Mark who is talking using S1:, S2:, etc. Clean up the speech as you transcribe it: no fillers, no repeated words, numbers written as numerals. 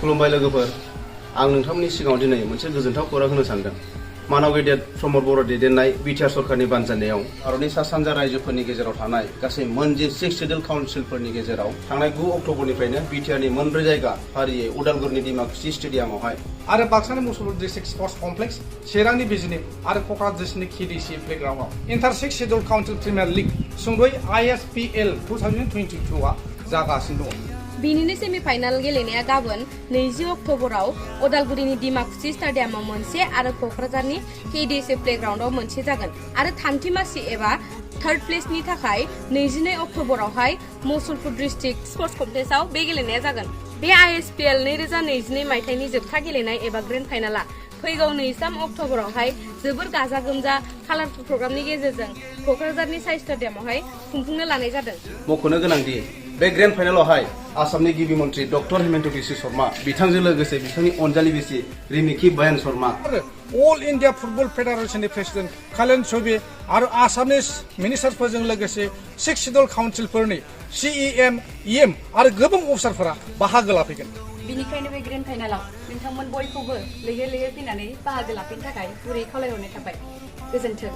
S1: खुलुमबाय लोगोफोर आं नोंथांमोननि सिगाङाव दिनै मोनसे गोजोनथाव खौरां होनो सानदों। मानव गेदेर प्रमद बर' दैदेननाय बिटिआर सरकारनि बानजायनायाव भारतनि सा सानजा रायजोफोरनि गेजेराव थानाय गासै मोनजिन 6 शेड्युल काउन्सिलफोरनि गेजेराव थांनाय 9 अक्ट'बरनिफ्रायनो बिटिआरनि मोनब्रै जायगा फारियै उदालगुरिनि डिमाकुसि स्टेडियामावहाय
S2: आरो बाक्सानि मुसलपुर डिस्ट्रिक्ट स्पर्ट्स कमप्लेक्स, चिरांनि बिजिनि आरो क'क्राझार डिस्ट्रिक्टनि केडिसि प्लेग्राउन्डआव inter 6 schedule council premier league सुंद'यै ISPL 2022 आ जागासिनो दङ।
S3: बिनिनो सेमिफाइनाल गेलेनाया गाबोन 20 अक्ट'बराव उदालगुरिनि डिमाकुसि स्टेडियामाव मोनसे आरो क'क्राझारनि केडिसि प्लेग्राउन्डआव मोनसे जागोन आरो थामथि मासि एबा थार्ड प्लेसनि थाखाय 22 अक्ट'बरावहाय मुसलपुर डिस्ट्रिक्ट स्पर्ट्स कमप्लेक्सआव बे गेलेनाया जागोन। बे ISPL 2022 मायथाइनि जोबथा गेलेनाय एबा ग्रेन्ड फाइनाला फैगौ 23 अक्ट'बरावहाय जोबोर गाजा गोमजा कालारफुल प्रग्रामनि गेजेरजों क'क्राझारनि साइ स्टेडियामावहाय खुंफुंनो लानाय जादों।
S1: मख'नो गोनांदि बे ग्रेन्ड फाइनालावहाय आसामनि गिबि मन्त्रि डक्टर हेमन्त बिश्व शर्मा बिथांजों लोगोसे बिथांनि अनजालि बिसि रिमिखि बयान शर्मा
S2: अल इन्डिया फुटबल फेडारेशननि प्रेसिडेन्ट कल्याण चौबे आरो आसामनि मिनिस्टारफोरजों लोगोसे 6 शेड्युल काउन्सिलफोरनि CEM, EM आरो गोबां अफिसारफोरा बाहागो लाफैगोन।
S3: बिनिखायनो बे ग्रेन्ड फाइनालाव नोंथांमोन बयखौबो लैहोर लैहोर फैनानै बाहागो लाफैनो थाखाय गुरै खावलायहरनाय थाबाय। गोजोन्थों।